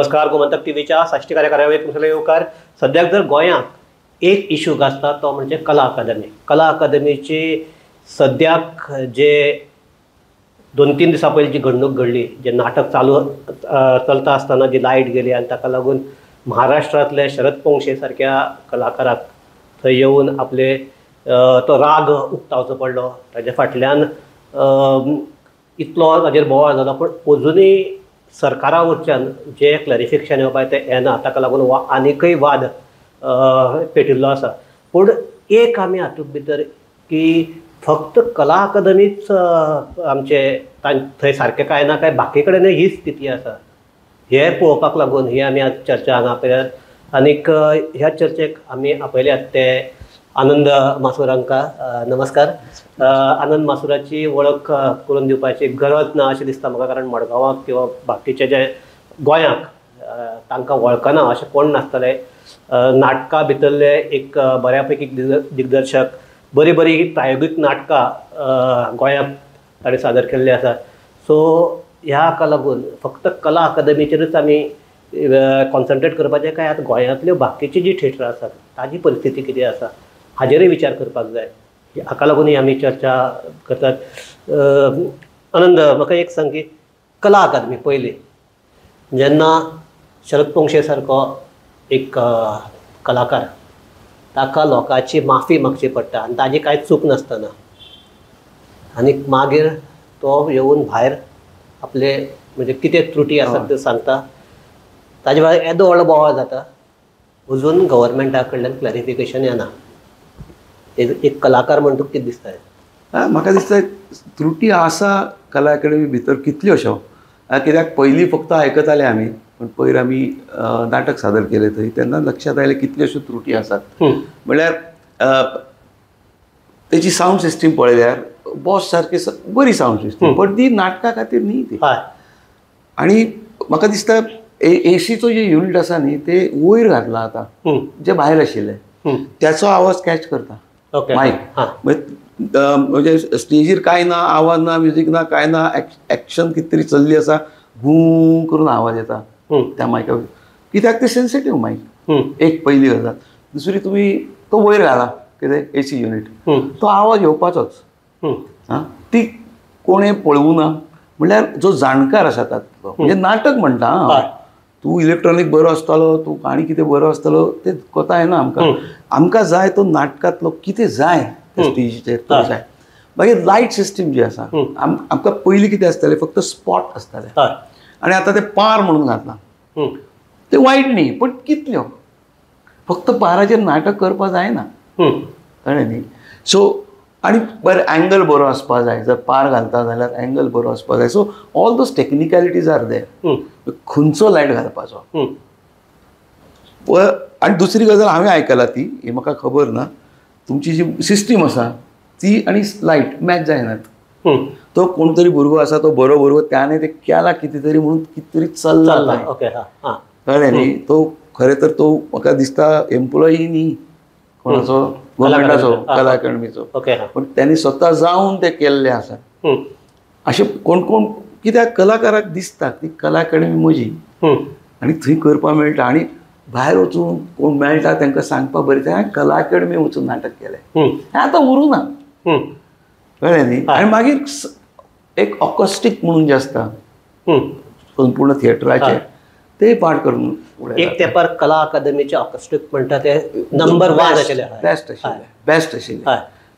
नमस्कार, गोमंतक टीव्हीच्या साश्टी कार्यावळीक तुमचो येवकार. सद्याक जर गोंयांत एक इशू गाजता तो म्हणजे कला अकादमी. कला अकादमीची सद्याक जे 2-3 दिसां पयलीं जी घडणूक घडली, जे नाटक चालू चलता आसतना जी लायट गेली आनी ताका लागून महाराष्ट्रांतले शरद पोंगशे सारक्या कलाकाराक थंय येवन आपले तो राग उक्तावचो पडलो. ताज्या फाटल्यान इतलो ताजेर बोवाळ जालो, पूण अजुनूय सरकारा वटच्यान जे क्लॅरिफिकेशन येवपाक तें येना. ताका लागून आनीकय वाद पेटिल्लो आसा. पूण एक आमी हातूंत भितर की फक्त कला अकादमीच आमचे थंय सारकें कांय ना, काय बाकी कडेन ही स्थिती आसा हें पळोवपाक लागून ही आमी आज चर्चा हांगा आपयल्यात. आनीक ह्या चर्चेक आमी आपयल्यात ते आनंद मासूर हांकां. नमस्कार. आनंद मासुराची वळख करून दिवपाची गरज ना अशें दिसता म्हाका, कारण मडगांवाक किंवा बाकीचे जे गोंयांक तांकां वळखना अशें कोण नासतलें. नाटकां भितरले एक बऱ्या पैकी दिग्दर्शक, बरी बरी प्रायोगीक नाटकां गोंयांत ताणें सादर केल्लीं आसा. सो ह्या हाका लागून फक्त कला अकादमीचेरूच आमी कॉन्सन्ट्रेट करपाचें काय आतां गोंयांतल्यो बाकीची जी थिएटरां आसात ताजी परिस्थिती कितें आसा हाजेरूय विचार करपाक जाय. हाका लागूनय आमी चर्चा करतात. आनंद, म्हाका एक सांग की कला अकादमी पयली जेन्ना शरद पोंगशे सारको एक कलाकार ताका लोकांची माफी मागची पडटा आनी ताजी कांय चूक नासतना, आनी मागीर तो येवन भायर आपले म्हणजे कितें त्रुटी आसात त्यो सांगता, ताजे भायर येदो व्हडलो बोवाळ जाता, अजून गव्हर्मेंटा कडल्यान क्लॅरिफिकेशन येना. एक कलाकार म्हण तुका कितें दिसता? म्हाका दिसता त्रुटी आसा कला अकादमी भितर कितल्यो अश्यो, कित्याक पयलीं फक्त आयकताले आमी, पूण पयर आमी नाटक सादर केलें थंय तेन्ना लक्षांत आयलें कितल्योश्यो त्रुटी आसात. म्हणल्यार तेची सावंड सिस्टीम पळयल्यार बॉस सारकी बरी सावंड सिस्टीम, पण ती नाटका खातीर न्ही ती. आनी म्हाका दिसता एसीचो जे युनिट आसा न्ही ते वयर घातलां आतां, जे भायर आशिल्ले त्याचो आवाज कॅच करता मायक. म्हणजे स्टेजीर कांय ना, आवाज ना, म्युजीक ना, कांय ना, एक्शन कितें तरी चल्ली आसा, गूं करून आवाज येता त्या मायका, कित्याक ते सेन्सिटीव मायक. एक पयली गजाल. दुसरी, तुमी तो वयर घाला कितें एसी युनिट, तो आवाज येवपाचोच. आं, ती कोणें पळोवं ना, म्हणल्यार जो जाणकार आसा तातूंतलो, म्हणजे नाटक म्हणटा तूं इलेक्ट्रॉनीक बरो आसतालो, तूं आनी कितें बरो आसतालो तें कोता येना आमकां. आमकां जाय तो नाटकांतलो कितें जाय त्या स्टेजीचेर तो जाय. मागीर लायट सिस्टीम जी आसा, आमकां पयलीं कितें आसतालें फक्त स्पॉट आसताले, आनी आतां ते पार म्हणून घातलां. ते वायट न्ही, पण कितल्यो फक्त पाराचेर नाटक करपाक जायना, कळ्ळें न्ही. सो आनी बरें एंगल बरो आसपा जाय, जर पार घालता जाल्यार एंगल बरो आसपा जाय. So all those technicalities are there, खंयचो लायट घालपाचो. आनी दुसरी गजाल हांवें आयकला ती, ही म्हाका खबर ना, तुमची जी सिस्टीम आसा ती आनी लायट मॅच जायनात. तो कोण तरी भुरगो आसा तो बरो भुरगो, त्याने ते केला कितें तरी म्हणून कितें तरी चल्ला, कळ्ळें न्ही. तो खरें तर तो म्हाका दिसता एम्प्लॉई न्ही कोणाचो, गव्हर्मेंटाचो, कला अकादमीचो, पण त्यांनी स्वता जावन ते केल्ले आसा. अशें कोण कोण कित्याक कलाकाराक दिसता ती कला अकादमी म्हजी आनी थंय करपाक मेळटा, आनी भायर वचून कोण मेळटा तांकां सांगपाक बरें, हांवें कला अकादमी वचून नाटक केलें, हें आतां उरूं ना, कळ्ळें न्ही. आनी मागीर एक ऑकस्टीक म्हणून जें आसता संपूर्ण थिएटराचें ते पाठ करून एक तेंपार कला अकादमीचे ऑर्केस्ट्रीक म्हणटा ते नंबर 1 आशिल्ले, बेस्ट आशिल्ले, बेस्ट आशिल्ले.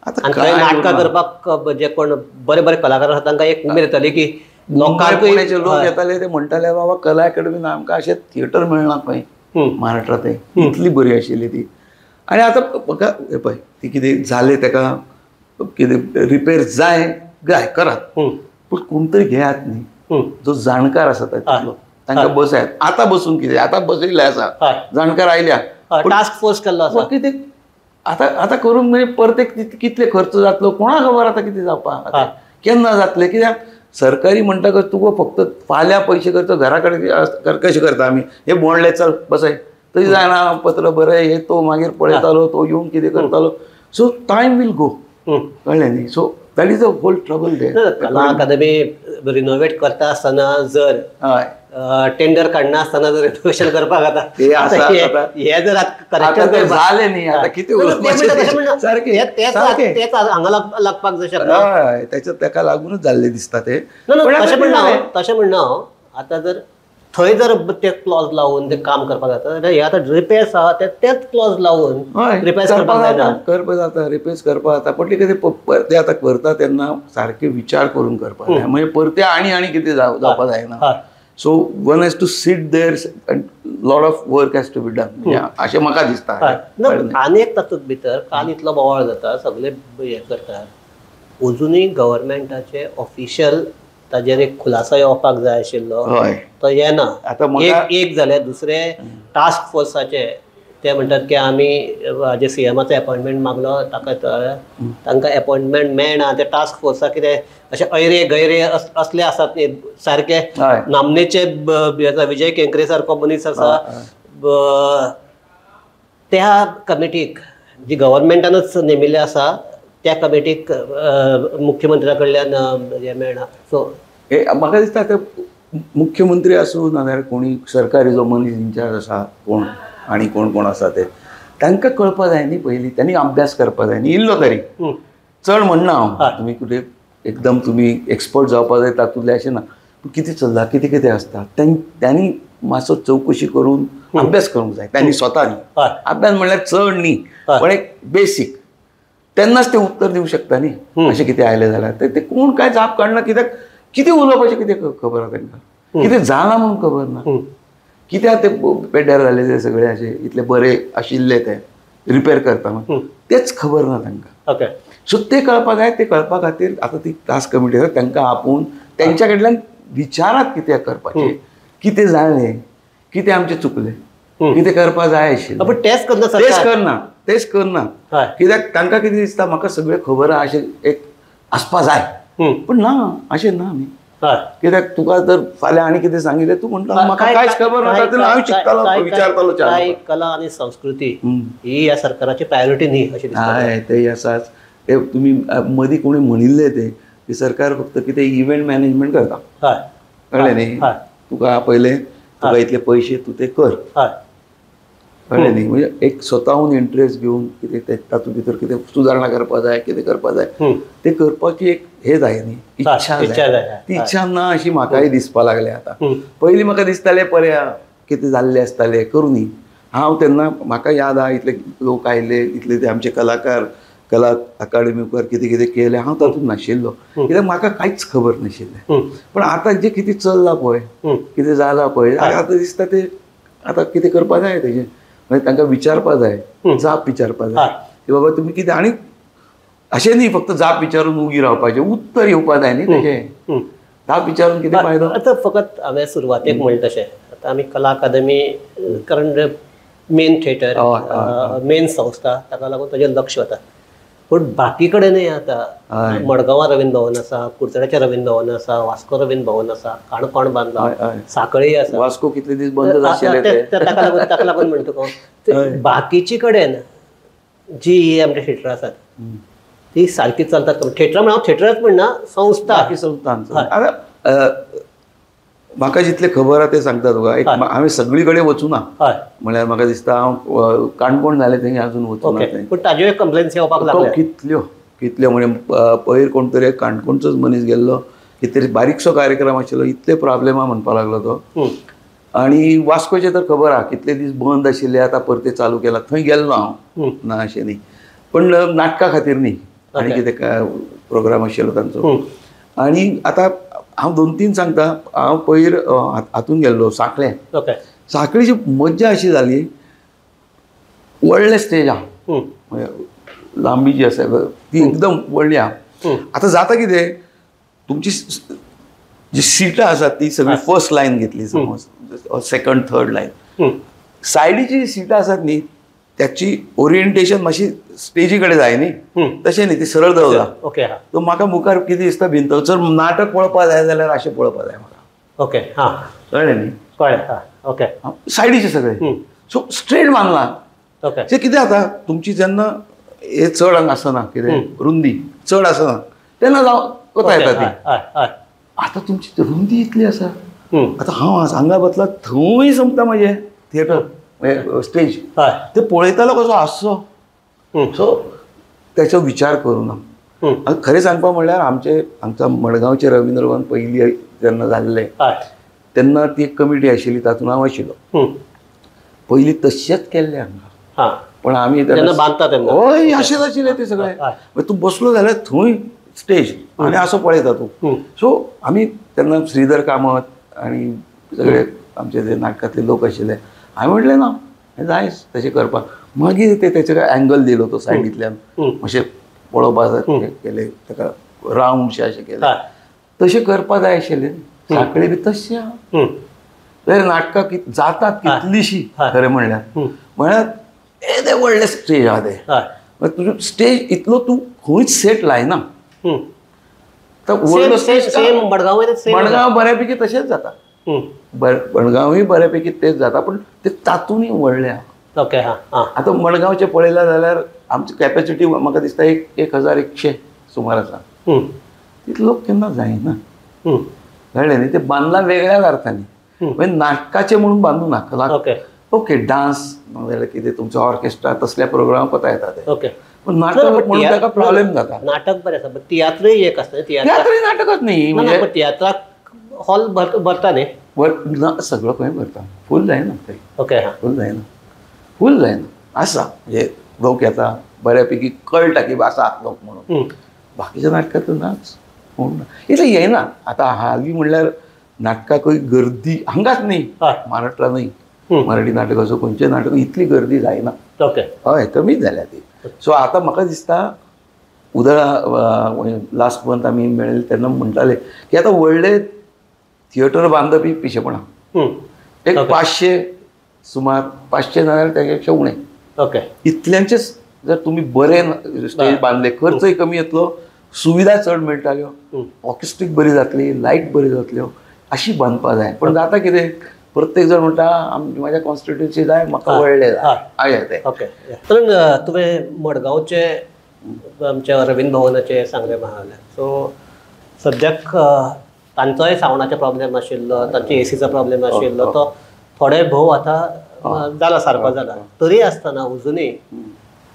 आतां नाटकां करपाक जे कोण बरे बरे कलाकार आसा तांकां एक उमेद येताली की लोकांकूय लोक येताले ते म्हणटाले बाबा कला अकादमीन आमकां अशें थिएटर मेळना खंय महाराष्ट्रांत, इतली बरी आशिल्ली ती. आनी आतां म्हाका हें पळय ती कितें जालें ताका कितें रिपेर जाय जाय करात, पूण कोण तरी घेयात न्ही जो जाणकार आसा तातूंतलो, तांकां बसयात. आतां बसून कितें, आतां बसयल्ले आसा जाणकार आयल्या, टास्क फोर्स केल्लो आसा कितें आतां आतां करून म्हणजे परते कितले खर्च जातलो कोणाक खबर, आतां कितें जावपा केन्ना जातलें. कित्याक सरकारी म्हणटकच तुका फक्त फाल्यां पयशे खर्च घरा कडेन कशें करता आमी, हे बोंडले चल बसय, तशी जायना पत्र बरय, हे तो मागीर पळयतालो, तो येवन कितें करतालो. सो टायम will go, कळ्ळें न्ही. So That is a whole trouble there. Kala Akademi renovate करता आसतना जर टेंडर काडना आसतना जर रिनोव्हेशन करपाक जाता हे जर करेक्शन जालें न्ही आतां कितें सारकें तेच हांगा लागपाक जाय शकता. हय, तेच्या ताका लागूनच जाल्लें दिसता तें. तशें म्हणना हांव, तशें म्हणना हांव. आतां जर थंय जर ते क्लॉज लावन ते काम करपाक जाता जाल्यार हे आतां रिपेर्स आहा ते तेच क्लॉज लावन रिपेर्स करपाक जायना. करपाक जाता, रिपेर्स करपाक जाता, पण कितें ते आतां करता तेन्ना सारके विचार करून करपाक जाय. म्हणजे परते आनी आनी कितें जावपाक जायना. So one has to sit there and lot of work has to be done, अशें म्हाका दिसता. आनी एक तातूंत भितर काल इतलो बोवाळ जाता, सगळे हें करतात, अजुनूय गव्हर्मेंटाचे ऑफिशियल ताजेर एक खुलासो येवपाक जाय आशिल्लो, तो येना. एक जाल्यार दुसरें टास्क फोर्साचे ते म्हणटात की आमी हाजे सीएमाचो एपॉयंटमेंट मागलो ताका, तांकां एपॉयंटमेंट मेळना. ते टास्क फोर्साक कितें अशे ऐरे गैरे असले आसात न्ही, सारके नामनेचे विजय केंकरे सारको मनीस आसा. त्या कमिटीक जी गव्हर्मेंटानूच नेमिल्ली आसा त्या कमिटीक मुख्यमंत्र्या कडल्यान हें मेळना. सो म्हाका दिसता आतां मुख्यमंत्री आसूं नाजाल्यार कोणी सरकारी जो मनीस इन्चार्ज आसा कोण आनी कोण कोण आसा ते तांकां कळपा जाय न्ही पयलीं, तांणी अभ्यास करपा जाय न्ही इल्लो तरी. चड म्हणना हांव, तुमी कितें एकदम तुमी एक्सपर्ट जावपा जाय तातूंतलें अशें ना, पूण कितें चल्लां कितें कितें आसता तांणी मातसो चवकशी करून अभ्यास करूंक जाय तांणी स्वता न्ही. अभ्यास म्हणल्यार चड न्ही पण एक बेसीक, तेन्नाच ते उत्तर दिवंक शकता न्ही. अशें कितें आयलें जाल्यार ते कोण काय जाप काडना, कित्याक कितें उलोवपाचें कितें खबर आसा तांकां, कितें जालां म्हणून खबर ना. कित्याक ते पेड्ड्यार जाले ते सगळे अशे इतले बरे आशिल्ले ते रिपेर करता तेच खबर ना तांकां. ओके, सो ते कळपा जाय. ते कळपा खातीर आतां ती टास्क कमिटी आसा तांकां आपोवन तेंच्या कडल्यान विचारात कितें करपाचें, कितें जालें, कितें आमचें चुकलें, कितें करपा जाय आशिल्लें. पण तेच करना, तेच करना, तेच करना. कित्याक तांकां कितें दिसता म्हाका सगळें खबर आसा अशें एक आसपा जाय, पण ना अशें ना न्ही. कित्याक तुका जर फाल्यां आनी कितें सांगिल्लें तूं म्हणटा म्हाका कांयच खबर ना, हांव शिकतालो विचारतालो. काय कला आनी संस्कृती ही ह्या सरकाराची प्रायोरिटी न्ही अशें दिसता. हय, तें आसाच. ते तुमी मदीं कोणी म्हणिल्लें तें की सरकार फक्त कितें इव्हेंट मॅनेजमेंट करता, कळ्ळें न्ही. तुका पयलें तुका इतले पयशे तूं ते कर, कळ्ळें न्ही. म्हणजे एक स्वताहून इंट्रस्ट घेवन कितें तातूंत भितर कितें सुदारणा करपा जाय, कितें करपा जाय तें करपाची एक हें जाय न्ही, इच्छा जाय. ती इच्छा ना अशी म्हाकाय दिसपा लागल्या आतां. पयलीं म्हाका दिसतालें पळया कितें जाल्लें आसतालें करूं न्ही. हांव तेन्ना म्हाका याद आहा इतले लोक आयले, इतले ते आमचे कलाकार कला अकाडमी मुखार कितें कितें केलें, हांव तातूंत नाशिल्लो कित्याक म्हाका कांयच खबर नाशिल्लें. पण आतां जें कितें चल्लां पळय, कितें जालां पळय, आतां दिसता तें आतां कितें करपा जाय तेजें. मागीर तांकां विचारपा जाय, जाप विचारपा जाय की बाबा तुमी कितें, आनी अशें न्ही फक्त जाप विचारून उगी रावपाचें, उत्तर येवपा जाय न्ही तेजें. जाप विचारून कितें फायदो. आतां फकत हांवें सुरवातेक म्हणलें तशें आतां आमी कला अकादमी कारण मेन थिएटर मेन संस्था ताका लागून ताजेर लक्ष वता, पूण बाकी कडेनूय आतां मडगांवां रवींद्र भवन आसा, कुडचड्याचें रवींद्र भवन आसा, वास्को रवींद्र भवन आसा, काणकोण बांदला, साखळी आसा. वास्को कितले दीस बंद आशिल्लें ताका लागून, ताका लागून म्हणटा तुका बाकीचे कडेन जी ही आमचे थिएटरां आसात ती सारकी चलतात. थिएटरां म्हणून हांव थिएटरच म्हणना, संस्था संस्था. म्हाका जितलें खबर आहा तें सांगता तुका. एक हांवें सगळी कडेन वचूना, म्हळ्यार म्हाका दिसता हांव काणकोण जालें थंय अजून वचूना. पूण ताज्यो कंप्लेन्स येवपाक लागल्या कितल्यो कितल्यो. म्हणजे पयर कोण तरी काणकोणचोच मनीस गेल्लो, कितें तरी बारीकसो कार्यक्रम आशिल्लो, इतले प्रॉब्लेमा म्हणपाक लागलो तो. आनी वास्कोचें तर खबर आहा कितले दीस बंद आशिल्ले, आतां परते चालू केला, थंय गेल्लो हांव, ना अशें न्ही, पण नाटका खातीर न्ही, आनी कितें प्रोग्राम आशिल्लो तांचो. आनी आतां हांव दोन तीन सांगता. हांव पयर हातून गेल्लो सांखळे. सांखळीची मज्जा अशी जाली, व्हडलें स्टेज आहा, लांबी जी आसा ती एकदम व्हडली आहा. आतां जाता कितें, तुमची जी सिटां आसात ती सगळी फर्स्ट लायन घेतली समज, सेकंड थर्ड लायन, सायडीची जी सिटां आसात न्ही त्याची ओरिएंटेशन मातशी स्टेजी कडेन जाय न्ही, तशें न्ही, ती सरळ दवरला. ओके, सो म्हाका मुखार कितें दिसता भिंत, जर नाटक पळोवपा जाय जाल्यार अशें पळोवपा जाय म्हाका. ओके, हां, कळ्ळें न्ही, कळ्ळें. हां, ओके, सायडीचे सगळे सो स्ट्रेट बांदला. ओके, तें कितें जाता तुमची जेन्ना हे चड हांगा आसना, कितें रुंदी चड आसना, तेन्ना जावं कोता येता ती. आतां तुमची रुंदी इतली आसा. आतां हांव हांगा बसला थंय सोंपता म्हजें थिएटर स्टेज, ते पळयतालो कसो हांसचो. सो त्याचो विचार करूं ना. खरें सांगपा म्हणल्यार आमचे हांगच्या मडगांवचे रवींद्र भवन पयलीं जेन्ना जाल्लें तेन्ना ती एक कमिटी आशिल्ली, तातूंत हांव आशिल्लो. पयलीं तशेंच केल्लें हांगा, पण आमी बांदता तेन्ना हय अशेंच आशिल्लें तें सगळें. तूं बसलो जाल्यार थंय स्टेज आनी असो पळयता तूं. सो आमी तेन्ना श्रीधर कामत आनी सगळे आमचे जे नाटकांतले लोक आशिल्ले, हांवें म्हटलें ना हें जायच तशें करपाक. मागीर ते तेचे एंगल दिलो तो सायडींतल्यान मातशें पळोवपा केलें, ताका रावंडशें अशें केलें, तशें करपा जाय आशिल्लें. सांखळे बी तशें आहा. नाटकां जातात कितलीशीं खरें म्हणल्यार, म्हळ्यार येदें व्हडलें स्टेज आहा तें. तुजें स्टेज इतलो तूं खंयच सेट लायना. मडगांव बऱ्यापैकी तशेंच जाता, मडगांवूय बऱ्यापैकी तेच जाता, पण ते तातूंतय व्हडलें आहा. आतां मडगांवचें पळयलां जाल्यार आमची कॅपेसिटी म्हाका दिसता 1100 सुमार आसा. तितले लोक केन्ना जायना, कळ्ळें न्ही. ते बांदलां वेगळ्याच अर्थानी, म्हणजे नाटकाचें म्हणून बांदूं नाका. ओके, डान्स नाजाल्यार कितें तुमचो ऑर्केस्ट्रा तसल्या प्रोग्राम कोता येता ते, पण नाटक म्हणून ताका प्रॉब्लेम जाता. नाटक बरें आसा, तियात्रय एक आसता. तियात्रय नाटकच न्ही, म्हणजे तियात्राक हॉल भरता न्ही, सगळो खंय भरता, फूल जायना. ओके, फूल जायना, फूल जायना आसा. म्हणजे लोक येता बऱ्यापैकी, कळटा की आसा लोक म्हणून. बाकीच्या नाटकांत नाच कोण ना, इतलें येना. आतां हालीं म्हणल्यार नाटकाकूय गर्दी हांगाच न्ही, महाराष्ट्रानूय मराठी नाटकाचो खंयचें नाटक इतली गर्दी जायना. ओके, हय, कमीच जाल्या ती. सो आतां म्हाका दिसता उदळा लास्ट मंथ आमी मेळ्ळे तेन्ना म्हणटाले की आतां व्हडलें थिएटर बांदप ही पिशेपणां. एक 500 सुमार, 500 नाजाल्यार तेच्या पेक्षा उणें. ओके, इतल्यांचेच जर तुमी बरें स्टेज बांदले, खर्चय कमी येतलो, सुविधा चड मेळटाल्यो, ऑर्केस्ट्रीक बरी जातली, लायट बरी जातल्यो, अशी बांदपा जाय. पण जाता कितें, प्रत्येक जण म्हणटा म्हाज्या कॉन्स्टिट्युन्सी जाय, म्हाका व्हडलें जाय, अशें तें. ओके, तर तुवें मडगांवचे आमच्या रवींद्र भवनाचें सांगलें म्हाका. सो सद्याक तांचोय सावंडाचो प्रॉब्लेम आशिल्लो, तांचे एसीचो प्रॉब्लेम आशिल्लो, तो थोडे भोव आतां जाला, सारको जाला. तरी आसतना अजुनूय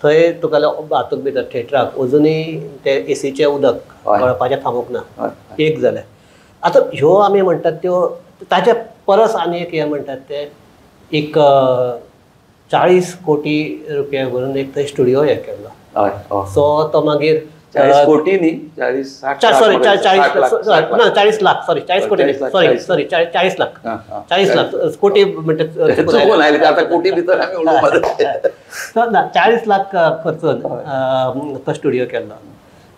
थंय तुका हातूंत भितर थिएटराक अजुनूय ते एसीचें उदक गळपाचें थांबूंक ना. एक जालें. आतां ह्यो आमी म्हणटात त्यो ताचे परस आनी एक हें म्हणटात ते एक 40 कोटी रुपया भरून एक थंय स्टुडियो हें केल्लो. सो तो मागीर 40 कोटी न्ही, 40 सॉरी 40 लाख, सॉरी 40 कोटी सॉरी सॉरी 40 लाख, 40 लाख कोटी म्हणटा कोटी भितर ना, 40 लाख खर्चून तो स्टुडियो केल्लो.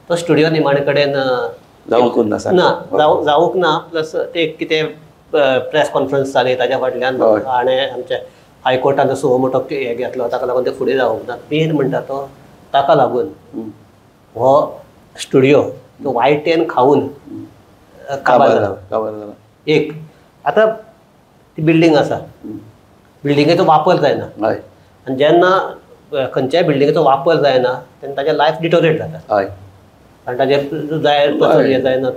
तो स्टुडियो निमाणे कडेन जावंक ना, जावंक ना. प्लस ते कितें प्रेस कॉन्फरन्स जाली ताज्या फाटल्यान आनी आमच्या हायकोर्टान सो मोठो हें घेतलो, ताका लागून ते फुडें जावंक ना. मेन म्हणटा तो ताका लागून हो स्टुडियो तो वायटेन खावन काबार जाला. काबार जाला. एक आतां ती बिल्डींग आसा, बिल्डिंगेचो वापर जायना, आनी जेन्ना खंयच्याय बिल्डिंगेचो वापर जायना तेन्ना ताजें लायफ डिटोरेट जाता. हय, आनी ताजें जाय तसो हें जायना.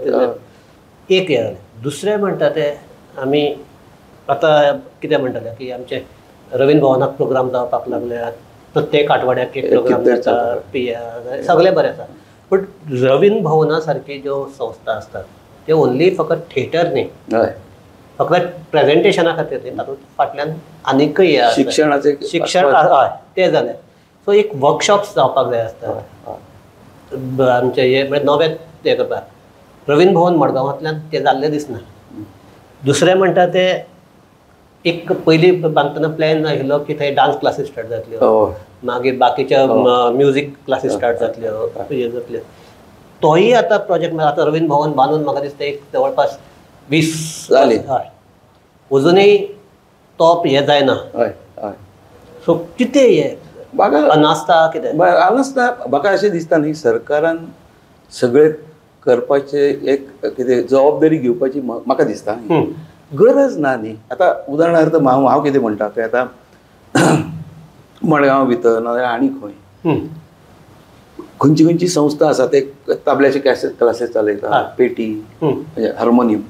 एक हें जालें. दुसरें म्हणटा तें आमी आतां कितें म्हणटाले की आमचे रवींद्र भवनाक प्रोग्राम जावपाक लागल्यात, प्रत्येक आठवड्याक एक प्रोग्राम जाता, सगळें बरें आसा. पूण रवींद्र भवना सारकी ज्यो संस्था आसतात त्यो ओन्ली फकत थिएटर न्ही, फकत प्रेजेंटेशना खातीर न्ही, तातूंत फाटल्यान आनीकय शिक्षणाचें शिक्षण हय तें जालें. सो एक वर्कशॉप्स जावपाक जाय आसतात आमचे हे म्हणजे नवे तें करपाक. रवींद्र भवन मडगांवांतल्यान तें जाल्लें दिसना. दुसरें म्हणटा तें एक पयलीं बांदतना प्लॅन आशिल्लो की थंय डान्स क्लासीस स्टार्ट जातल्यो, मागीर बाकीच्या म्युजीक क्लासीस स्टार्ट जातल्यो, हें जातल्यो. तोय आतां प्रोजेक्ट आतां रवींद्र भवन बांदून म्हाका दिसता एक जवळपास 20 जाली, अजुनूय तो हें जायना. सो कितें हें अनास्था कितें अनास्था म्हाका अशें दिसता न्ही, सरकारान सगळें करपाचें एक कितें जबाबदारी घेवपाची म्हाका दिसता गरज ना न्ही. आतां उदाहरणार्थ हांव हांव कितें म्हणटा तें आतां मडगांव भितर नाजाल्यार आनी खंय खंयची खंयची संस्था आसा ते तबल्याचे क्लासेस चलयता, पेटी म्हणजे हार्मोनियम,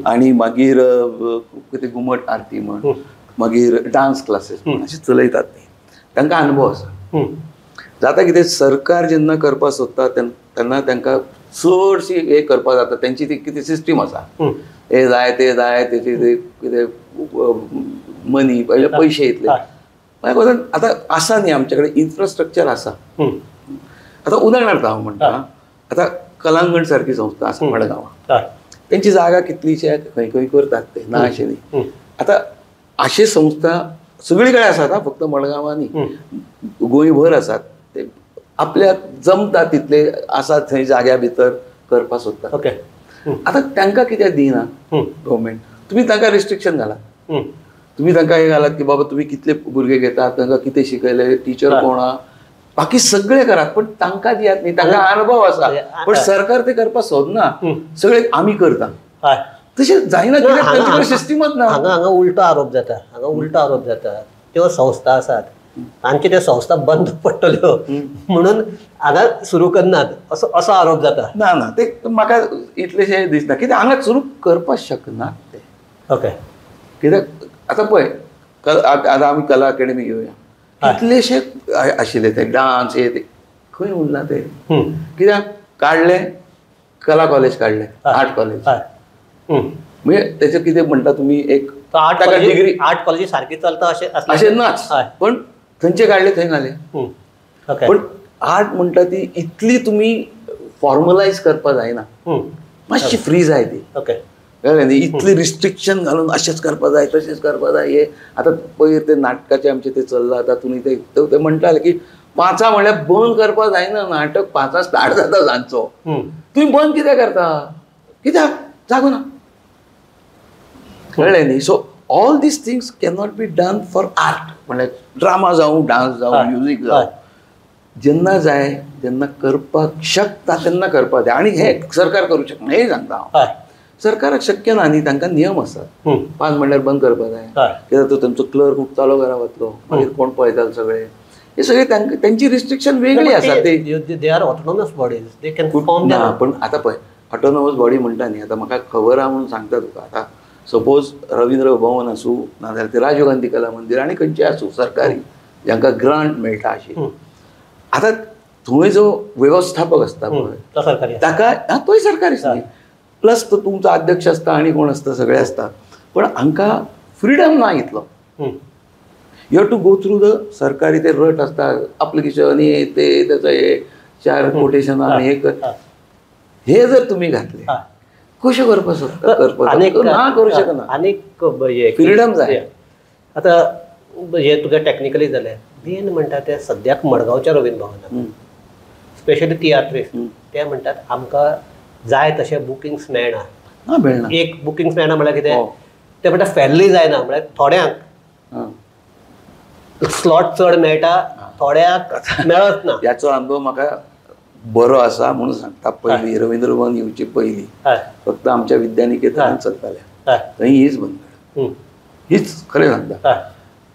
आनी मागीर कितें घुमट आरती म्हण, मागीर डान्स क्लासेस म्हण अशें चलयतात ते, तांकां अनुभव आसा. जाता कितें सरकार जेन्ना करपाक सोदता तेन्ना तांकां चडशी हें करपाक जाता, तेंची ती कितें सिस्टीम आसा, हे जाय ते जाय, तेची ते कितें मनी पयशे येतले. मागीर आतां आसा न्ही आमचे कडेन इन्फ्रास्ट्रक्चर आसा. आतां उदाहरणार्थ हांव म्हणटा, आतां कलांगण सारकी संस्था आसा मडगांवां, तेंची जागा कितलीशी खंय खंय करतात ते, ना अशें न्ही. आतां अशे संस्था सगळी कडेन आसात, फक्त मडगांवां न्ही, गोंयभर आसात. ते आपल्याक जमता तितले आसात थंय जाग्या भितर करपाक सोदतात. ओके, आतां तांकां कित्याक दिना गव्हर्मेंट? तुमी तांकां रिस्ट्रिक्शन घालात, तुमी तांकां हें घालात की बाबा तुमी कितले भुरगे घेतात, तांकां कितें शिकयलें, टिचर कोण आहा, बाकी सगळे करात, पण तांकां दियात न्ही, तांकां अनुभव आसा. पण सरकार ते करपाक सोदना, सगळे आमी करता तशें जायना, कित्याक सिस्टीमच ना. हांगा हांगा उलटो आरोप जाता, हांगा उलटो आरोप जाता, त्यो संस्था आसात तांची त्यो संस्था बंद पडटल्यो म्हणून हांगा सुरू करनात असो असो आरोप जाता. ना ना, ते म्हाका इतलेशें दिसना, कित्याक हांगा सुरू करपाक शकनात ते. ओके, कित्याक आतां पळय, आतां आमी कला अकॅडमी घेवया, कितलेशे आशिल्ले ते डान्स हे ते खंय उरला ते, कित्याक काडले कला कॉलेज काडले, आर्ट कॉलेज, म्हणजे तेचे कितें म्हणटा तुमी एक आर्ट डिग्री, आर्ट कॉलेज सारकी चलता अशें अशें नाच, पण थंयचे काडले थंय घाले. पण आर्ट म्हणटा ती इतली तुमी फॉर्मलायज करपाक जायना, मातशी फ्री जाय ती. ओके, कळ्ळें न्ही? इतली रिस्ट्रिक्शन घालून अशेंच करपाक जाय तशेंच करपाक जाय, हे आतां पयर ते नाटकाचें आमचें तें चल्लां, आतां तुमी ते म्हणटाले की 5 म्हणल्यार बंद करपाक जायना, नाटक 5 स्टार्ट जाता सांजचो, तुमी बंद कित्याक करता, कित्याक जागो ना, कळ्ळें न्ही? So all these things cannot be done for art, म्हणल्यार ड्रामा जावं, डान्स जावं, म्युजीक जावं, जेन्ना जाय जेन्ना करपाक शकता तेन्ना करपाक जाय. आनी हें सरकार करूं शकना हें सांगता हांव, सरकाराक शक्य ना न्ही, तांकां नियम आसात, 5 म्हणल्यार बंद करपाक जाय, कित्याक तो तेंचो क्लर्क उठतालो घरा वतलो, मागीर कोण पळयतालो सगळे, हे सगळे तांकां तेंची रिस्ट्रिक्शन वेगळी आसा. They are autonomous bodies, they can form. ना, पण आतां पळय ऑटोनॉमस बॉडी म्हणटा न्ही, आतां म्हाका खबर आहा म्हणून सांगता तुका. आतां सपोज रवींद्र भवन आसूं, नाजाल्यार ते राजीव गांधी कला मंदिर आनी खंयचें आसूं सरकारी जांकां ग्रांट मेळटा अशी, आतां थंय जो वेवस्थापक आसता पळय ताका, तोय सरकारीच न्ही, प्लस तो तुमचो अध्यक्ष आसता आनी कोण आसता सगळे आसता, पण हांकां फ्रिडम ना इतलो. You have to go through the सरकारी ते रट आसता, एप्लिकेशन हे ते तेचो हे 4 कोटेशनां हे हे जर तुमी घातले कशें करपाक सोदता, करपाक ना करूं शकना. आनीक फ्रिडम जाय. आतां हे तुगे टॅक्निकली जालें, मेन म्हणटा ते सद्याक मडगांवच्या रवींद्र भवनात स्पेशली तियात्रिस्ट ते म्हणटात आमकां जाय तशें बुकिंग्स मेळना. मेळना, एक बुकिंग्स मेळना म्हळ्यार कितें, ते म्हणटा फॅरली जायना, म्हळ्यार थोड्यांक स्लॉट चड मेळटा, थोड्यांक मेळत ना. ह्याचो अनुभव म्हाका बरो आसा म्हणून सांगता. पयलीं रवींद्र भवन येवचे पयलीं फक्त आमच्या विद्यानिकेतनान चलतालें, थंय हीच बंद, हीच खरें सांगता.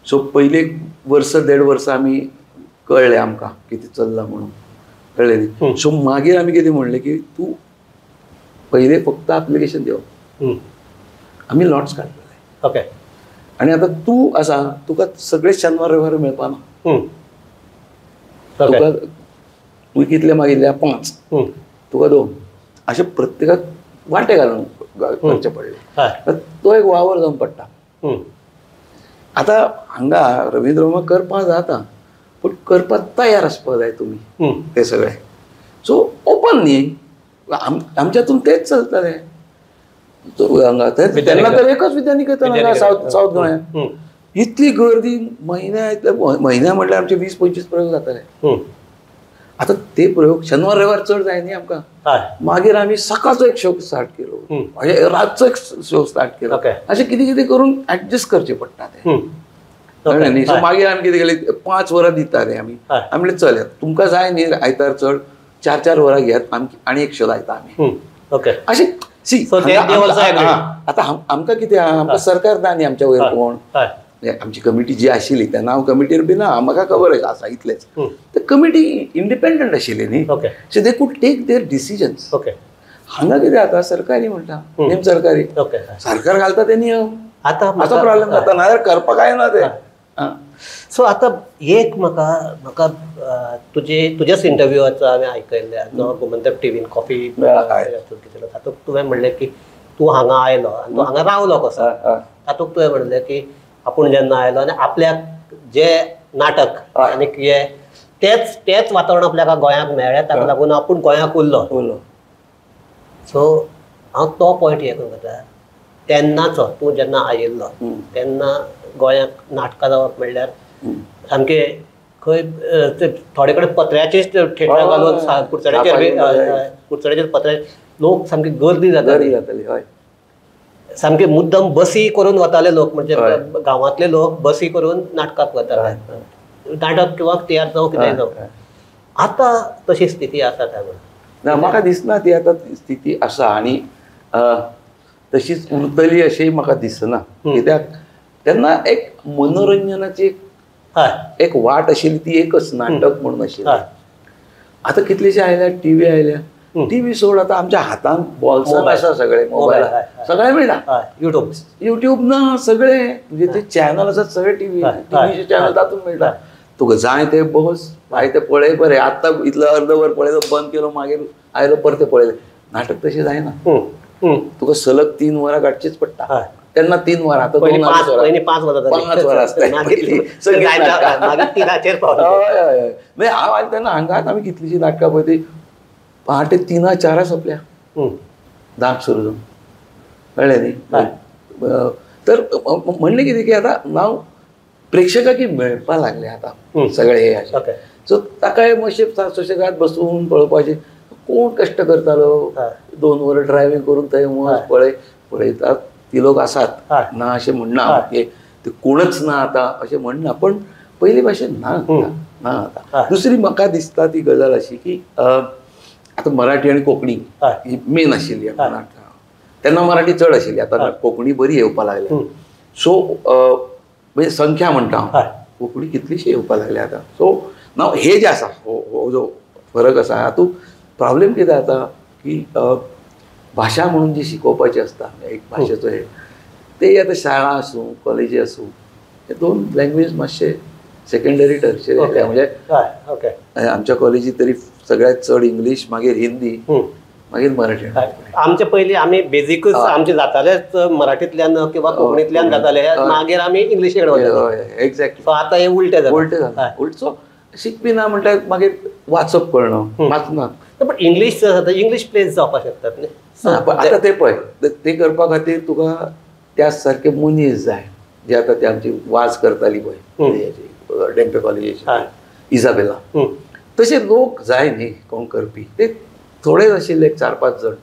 सो पयलीं वर्स 1.5 वर्सां आमी कळ्ळें आमकां कितें चल्लां म्हणून, कळ्ळें न्ही? सो मागीर आमी कितें म्हणलें की तूं पयलें फक्त एप्लिकेशन दिवप, आमी लॉट्स काडटले. ओके, आनी आतां तूं आसा, तुका सगळे शेनवार रविवार मेळपा ना, तुका तुवें कितले मागिल्ले 5, तुका 2, अशें प्रत्येकाक वांटे घालून करचें पडलें. तो एक वावर जावन पडटा. आतां हांगा रवींद्र भवन करपाक जाता, पूण करपाक तयार आसपाक जाय तुमी ते सगळे. सो ओपन न्ही, आमच्यातून तेच चलतलें हांगा. तेन्ना तर एकच विद्यानिकेतन हांगा सावथ गोंयांत, इतली गर्दी म्हयन्या, इतले म्हयन्या म्हटल्यार आमचे 20-25 प्रयोग जाताले. आतां ते प्रयोग शेनवार रविवार चड जाय न्ही आमकां. मागीर आमी सकाळचो एक शो स्टार्ट केलो, रातचो एक शो स्टार्ट केलो, अशें कितें कितें करून एडजस्ट करचें पडटा तें, कळ्ळें न्ही? सो मागीर आमी कितें केलें, 5 वरां दिताले आमी, आमी म्हणलें चल तुमकां जाय न्ही आयतार चड, 4-4 वरां घेयात, आनी एक शो लायता आमी. ओके, अशें सी आतां आमकां कितें आहा, आमकां सरकार ना न्ही आमच्या वयर कोण, आमची कमिटी जी आशिल्ली तेन्ना हांव कमिटीर बी ना, म्हाका खबर आसा इतलेंच. तर कमिटी इंडिपेंडंट आशिल्ली न्ही, so they could take their decisions. Okay. हांगा कितें जाता, सरकारी म्हणटा, नेम सरकारी, सरकार घालता ते नियम. आतां असो प्रॉब्लेम जाता, नाजाल्यार करपाक काय ना ते. सो आतां एक म्हाका म्हाका तुजे तुज्याच इंटरव्यूआचो हांवें आयकल्लें, जो गोमंतक टिवीन कॉफी कितें, तातूंत तुवें म्हणलें की तूं हांगा आयलो आनी तूं हांगा रावलो कसो. तातूंत तुवें म्हणलें की आपूण जेन्ना आयलो आनी आपल्याक जे नाटक आनी हे तेच तेच वातावरण आपल्याक गोंयांक मेळ्ळें, ताका लागून आपूण गोंयांक उरलो. सो हांव तो पॉयंट हें करूंक वता, तेन्नाचो तूं जेन्ना आयिल्लो तेन्ना गोंयांक नाटकां जावप म्हणल्यार सामकें खंय थोडे कडेन पत्र्याचेच थेटरां घालून कुडचड्याचेर कुडचड्याचेर पत्र्या लोक सामकी गर्दी जाताली, सामके मुद्दम बसी करून वताले लोक, म्हणजे गांवांतले लोक बसी करून नाटकाक वताले, नाटक किंवा तियात्र जावं कितेंय जावं. आतां तशी स्थिती आसा काय म्हणून ना म्हाका दिसना ती आतां स्थिती आसा आनी तशीच उरतली अशेंय म्हाका दिसना. कित्याक तेन्ना एक मनोरंजनाची एक वाट आशिल्ली, ती एकच नाटक म्हणून आशिल्ली. आतां कितलेशे आयल्या, टीव्ही आयल्या, टीव्ही सोड आतां आमच्या हातान बॉल्सान आसा सगळे, मोबायल सगळे मेळटा, युट्यूब युट्यूब ना सगळे तुजे ते चॅनल आसात सगळे, टीव्ही टीव्हीचे चॅनल तातूंत मेळटा. तुका जाय ते बस, जाय ते पळय बरें. आतां इतलो अर्द वर पळयलो, बंद केलो, मागीर आयलो परतें पळयलें. नाटक तशें जायना, तुका सलग 3 वरां काडचीच पडटा. तेन्ना 3 वरां, आतां 2 वरां, 5 वरां, 5 वरां आसता. हय हय, हांव आनी तेन्ना हांगाच आमी कितलींशीं नाटकां पळय ती पहाटे 3 4 सोंपल्या, 10 सुरू जावन, कळ्ळें न्ही. तर म्हणणें कितें की आतां नांव प्रेक्षकाक मेळपा लागले आतां सगळे हे अशें. सो ताकाय मातशें सुशेगाद बसून पळोवपाचें. कोण कश्ट करतालो 2 वरां ड्रायव्हींग करून थंय वच पळय पळयतात ती लोक आसात, ना अशें म्हणना की ते कोणच ना आतां अशें म्हणना, पण पयलीं भाशेन ना ना आतां. दुसरी म्हाका दिसता ती गजाल अशी की आतां मराठी आनी कोंकणी ही मेन आशिल्ली नाटकां, तेन्ना मराठी चड आशिल्ली, आतां कोंकणी बरी येवपा लागल्या. सो म्हणजे संख्या म्हणटा हांव, कोंकणी कितलीशी येवपा लागल्या आतां. सो नाव हे जे आसा हो जो फरक आसा हातूंत प्रॉब्लेम कितें जाता की भाशा म्हणून जी शिकोवपाची आसता एक भाशेचो हे ते आतां शाळा आसूं कॉलेजी आसूं हे 2 लँग्वेज मातशे सेकंडरी टर्शरी आयल्या. म्हणजे आमच्या कॉलेजी तरी सगळ्यात चड इंग्लीश, मागीर हिंदी, मागीर मराठी. आमचे पयलीं आमी बेजिकूच आमचे जातालेच मराठींतल्यान किंवा कोंकणींतल्यान जाताले, मागीर आमी इंग्लिशी कडेन वताले. एक्झॅक्टली. सो आतां हें उलटें जालें, उलटें जालें. उलट सो शिकपी ना म्हणल्यार मागीर वाचप कळना, वाचना. पण इंग्लीश इंग्लीश प्लेस जावपाक शकतात न्ही. आतां ते पळय ते करपा खातीर तुका त्या सारके मनीस जाय जे आतां ते आमची वाज करताली पळय डेम्पे कॉलेजीची इजाबेला, तशे लोक जाय न्ही कोण करपी, ते थोडेच आशिल्ले 4-5 जण,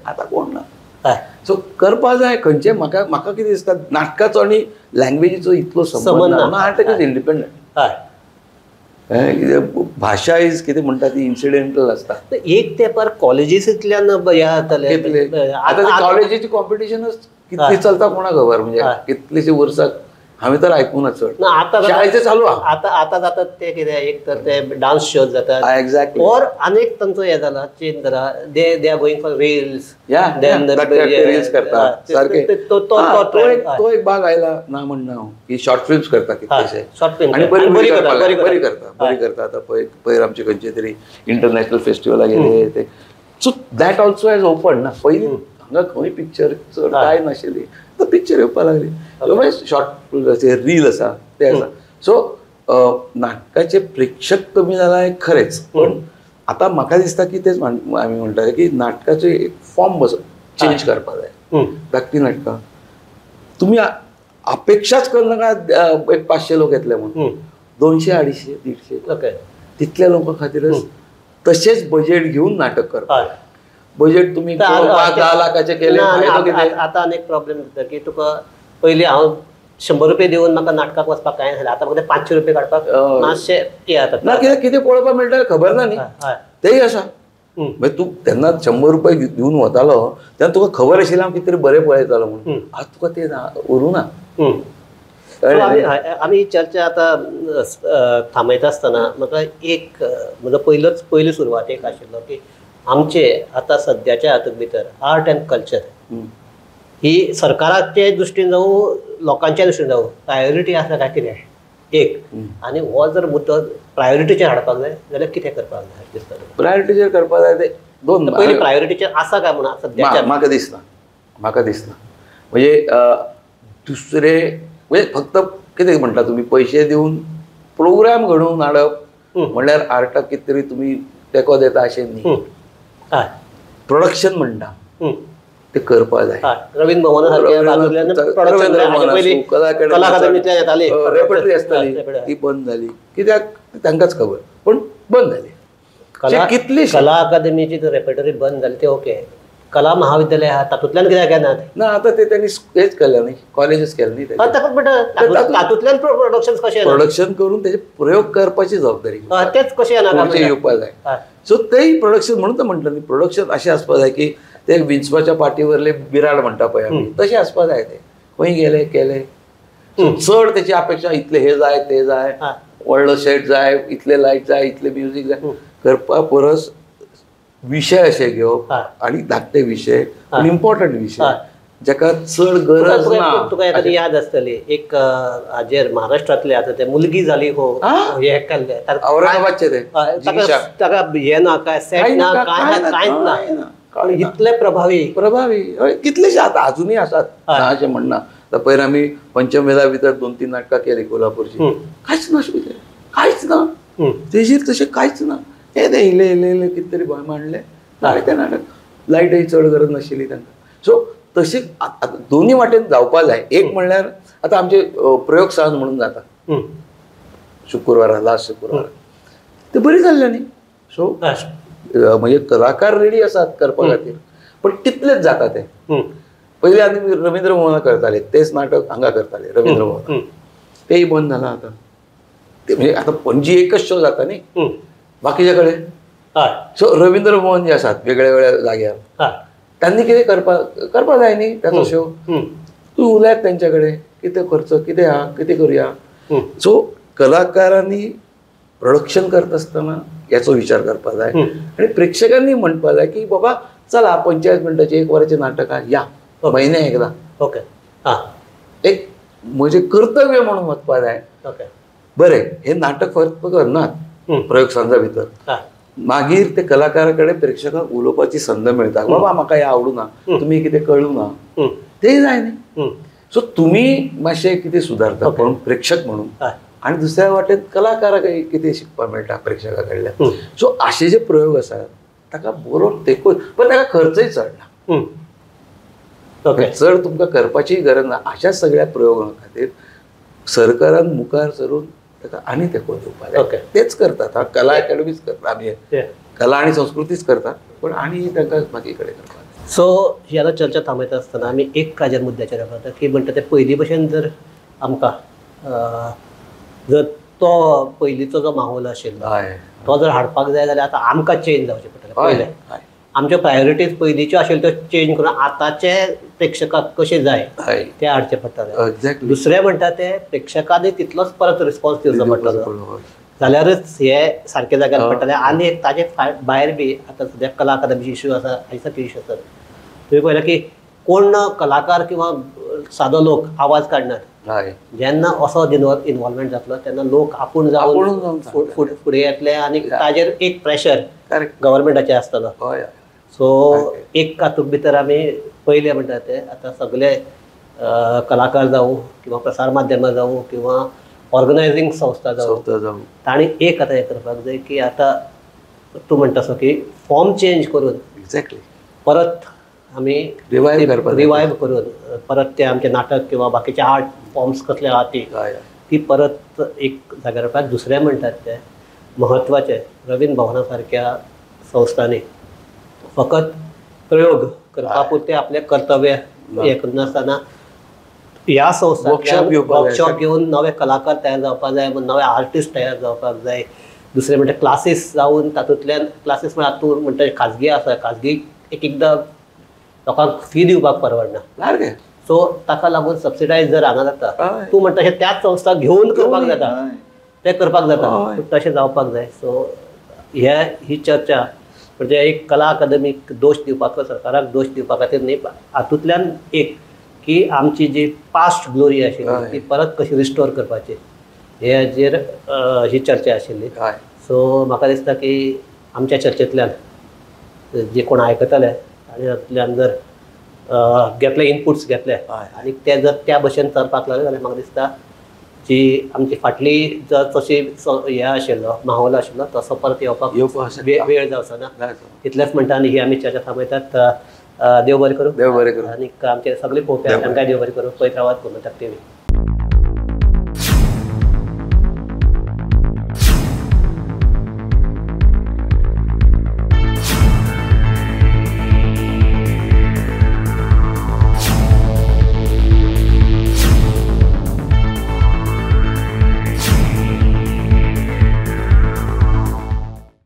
आतां कोण ना. सो करपा जाय खंयचे. म्हाका म्हाका कितें दिसता नाटकाचो आनी लँग्वेजीचो इतलो संबंद ना, नाटक is independent. भाशा is कितें म्हणटा ती इन्सिडेंटल आसता. एक तेंपार कॉलेजींतल्यान हें जातालें, आतां कॉलेजीची कॉम्पिटिशनच कितली चलता कोणाक खबर, म्हणजे कितलीशीं वर्सां हांवें तर आयकूंक ना चड. आतां शाळेचें चालू आहा आतां. आतां जातात ते कितें, एक तर ते डान्स शोज जातात, एक्झॅक्टली, और आनीक तांचो हें जाला चेंज जाला, they they are going for reels, reels करतात सारके. तो एक भाग आयला ना म्हणना हांव की शॉर्ट फिल्म्स करता कितलेशे, शॉर्ट फिल्म आनी बरी बरी करता, बरी करता, बरी करता. आतां पळय पयर आमचे खंयचे तरी इंटरनॅशनल फेस्टिवलाक गेले ते, so that also has open ना. पयलीं हांगा खंय पिक्चर चड कांय नाशिल्ली, आतां पिक्चर येवपाक लागली, शॉर्ट रील आसा ते आसा. सो नाटकाचे प्रेक्षक कमी जाला हें खरेंच, पण आतां म्हाका दिसता की तेच आमी म्हणटाले की नाटकाचो एक फॉर्म बस चेंज करपाक जाय. धाकटी नाटकां तुमी अपेक्षाच करनाका एक 500 लोक येतले म्हणून, 200, 250, 150, ओके, तितल्या लोकां खातीरच तशेंच बजेट घेवन नाटक करपाक. बजेट तुमी 5-10 लाखाचे केले. आतां आनी एक प्रॉब्लेम जाता की तुका पयलीं हांव 100 रुपये दिवन म्हाका नाटकाक वचपाक कांय नासलें, आतां म्हाका 500 रुपये काडपाक मातशें हें जाता. ना कित्याक कितें पळोवपाक मेळटा खबर ना न्ही, तेय आसा. मागीर तूं तेन्ना 100 रुपये दिवन वतालो तेन्ना तुका खबर आशिल्लें हांव कितें तरी बरें पळयतालो म्हणून, आज तुका तें उरूं ना. आमी चर्चा आतां थांबयता आसतना म्हाका एक म्हजो पयली सुरवातेक आशिल्लो की आमचे आतां सद्याच्या हातूंत भितर आर्ट एंड कल्चर ही सरकाराचे दृश्टीन जावं लोकांच्या दृश्टीन जावं प्रायोरिटी आसा काय कितें एक, आनी हो जर मुद्दो प्रायोरिटीचेर हाडपाक जाय जाल्यार कितें करपाक जाय दिसता? प्रायोरिटीचेर करपाक जाय ते दोन पयलीं प्रायोरिटीचेर आसा काय म्हणून सद्याच्या म्हाका दिसना, म्हाका दिसना. म्हणजे दुसरे म्हणजे फक्त कितें म्हणटा तुमी पयशे दिवन प्रोग्राम घडोवन हाडप म्हणल्यार आर्टाक कितें तरी तुमी तेंको दिता अशें न्ही, प्रोडक्शन म्हणटा ते करपाक जाय. रवींद्र भवना रेपर्टरी आसताली ती बंद जाली कित्याक तांकांच खबर, पूण बंद जाली. कितली कला अकादमीची रेपर्टरी बंद जाली ते ओके, कला महाविद्यालय आहा तातूंतल्यान कित्याक येना? ना आतां ते त्यांनी हेच केलें न्ही, कॉलेजच केलें न्ही, तातूंतल्यान प्रोडक्शन कशें प्रोडक्शन करून तेजे प्रयोग करपाची जबाबदारी तेच कशें येना येवपाक जाय. सो तेय प्रोडक्शन म्हणून तर म्हणटा न्ही, प्रोडक्शन अशें आसपाक जाय की ते विंचवाच्या पाटीवरले बिराड म्हणटा पळय आमी तशें आसपाक जाय. ते खंय गेले केले चड तेची अपेक्षा इतले हे जाय ते जाय, व्हडलो सेट जाय, इतले लायट जाय, इतले म्युजीक जाय करपा परस विशय अशे घेवप आनी धाकटे विशय आनी इम्पॉर्टंट विशय जाका चड गरज ना. तुका एखादी याद आसतली एक हाजेर महाराष्ट्रांतले आतां ते मुलगी जाली हो हे केल्ले औरंगाबादचे ते ताका हे ना काय सेट ना काय कांयच ना, इतले प्रभावी प्रभावी कितलेशे आतां अजुनूय आसात ना अशें म्हणना. आतां पयर आमी पंचमेळा भितर 2-3 नाटकां केली कोल्हापूरची, कांयच ना अशें कांयच ना तेजेर तशें कांयच ना. हे ते इल्ले इल्ले इल्ले कितें तरी भंय मांडलें जालें तें नाटक, लायटय चड गरज नाशिल्ली तांकां. सो तशें आतां दोनूय वाटेन जावपा जाय. एक म्हणल्यार आतां आमचे प्रयोग सांज म्हणून जाता शुक्रवारा, लास्ट शुक्रवारा, ते बरी जाल्लें न्ही. सो म्हणजे कलाकार रेडी आसात करपा खातीर, पण तितलेच जाता ते. पयलीं आमी रवींद्र भवना करताले तेच नाटक हांगा करताले रवींद्र भवना, तेय बंद जालां आतां. ते म्हणजे आतां पणजी एकच शो जाता न्ही बाकीच्या कडेन. सो रवींद्र भवन जे आसात वेगळ्या वेगळ्या जाग्यार तांणी कितें करपा जाय न्ही ताचो शो. तूं उलयात तेंच्या कडेन कितें खर्च कितें आहा कितें करुया. सो कलाकारांनी प्रोडक्शन करता आसतना याचो विचार करपाक जाय आनी प्रेक्षकांनी म्हणपाक जाय की बाबा चला 45 मिनटाचें 1 वराचें नाटक आहा या म्हयन्या एकदां ओके एक म्हजें कर्तव्य म्हणून वचपाक जाय. बरें हें नाटक फक्त करनात प्रयोग सांजा भितर, मागीर ते कलाकारा कडेन प्रेक्षकांक उलोवपाची संद मेळटा, बाबा म्हाका हें आवडूं ना, तुमी कितें कळूं ना, तेय जाय न्ही. सो तुमी मातशें कितें सुदारता पण प्रेक्षक म्हणून, आनी दुसऱ्या वाटेन कलाकाराक कितें शिकपाक मेळटा प्रेक्षका कडल्यान. सो अशे जे प्रयोग आसात ताका बरो तेंको, पण ताका खर्चय चड ना, चड तुमकां करपाचीय गरज ना. अशा सगळ्या प्रयोगां खातीर सरकारान मुखार सरून ताका आनी तेंको दिवपाक जाय. तेच करतात, कला अकॅडमीच करता, आमी कला आनी संस्कृतीच करतात, पण आनी तांकां बाकी कडेन करपाक. सो ही आतां चर्चा थांबयता आसतना आमी एक काजेर मुद्द्याचेर येवपाक की म्हणटा ते पयलीं भशेन जर आमकां जर तो पयलींचो जो माहोल आशिल्लो तो जर हाडपाक जाय जाल्यार आतां आमकां चेंज जावचें पडटलें. पयलें आमच्यो प्रायोरिटीज पयलींच्यो आशिल्ल्यो त्यो चेंज करून आतांचे प्रेक्षकाक कशें जाय तें हाडचें पडटलें. दुसरें म्हणटा ते प्रेक्षकांनी तितलोच परत रिस्पॉन्स दिवचो पडटलो जाल्यारच हे सारके जाग्यार पडटलें. आनी एक ताजे भायर बी आतां सद्याक कला अकादमीचे इशू आसा, हे सारके इशू आसात. तुवें पळयलें की कोण कलाकार किंवा सादो लोक आवाज काडनात, जेन्ना असो इनवॉल्वमेंट जातलो तेन्ना लोक आपूण जावन फुडें येतले आनी ताजेर एक प्रेशर गव्हर्मेंटाचेर आसतलो. सो एक हातूंत भितर आमी पयलें म्हणटा ते आतां सगळे कलाकार जावं किंवा प्रसार माध्यमां जावं किंवा ऑर्गनायझींग संस्था जावं तांणी एक आतां हें करपाक जाय की आतां तूं म्हणटा तसो की फॉर्म चेंज करून एक्झॅक्टली परत आमी रिवायव करून परत ते आमचें नाटक किंवा बाकीचे आर्ट फॉर्म्स कसले आहा ती परत एक जाग्यार हाडपाक. दुसरें म्हणटात ते म्हत्वाचें रवींद्र भवना सारक्या संस्थांनी फकत प्रयोग करपा पुरतें आपलें कर्तव्य हें करनासतना ह्या संस्थांतल्यान वर्कशॉप घेवन नवे कलाकार तयार जावपाक जाय, नवे आर्टिस्ट तयार जावपाक जाय. दुसरें म्हणटा क्लासीस जावन तातूंतल्यान क्लासीस म्हळ्यार तूं म्हणटा खाजगी आसा, खाजगी एक एकदां लोकांक फी दिवपाक परवडना. सो ताका लागून सबसिडायज जर हांगा जाता, तूं म्हणटा तशें त्याच संस्था घेवन करपाक जाता, तें करपाक जाता, तशें जावपाक जाय. सो हे ही चर्चा म्हणजे एक कला अकादमीक दोश दिवपाक, सरकाराक दोश दिवपा खातीर न्ही, हातूंतल्यान एक की आमची जी पास्ट ग्लोरी आशिल्ली ती परत कशी रिस्टोर करपाची हेजेर ही चर्चा आशिल्ली. सो म्हाका दिसता की आमच्या चर्चेंतल्यान जे कोण आयकतले आनी तातूंतल्यान जर घेतले इनपुट्स घेतले आनी ते जर त्या भशेन चलपाक लागले जाल्यार म्हाका दिसता जी आमची फाटली जर तशी हे आशिल्लो माहोल आशिल्लो तसो परत येवपाक वेळ जावचो ना. इतलेंच म्हणटा आनी ही आमी चर्चा थांबयतात. देव बरें करूं, देव बरें करूं आनी आमचे सगळे पळोवपी तांकां देव बरें करूं. पळयत रावात गोमंतक टीव्ही.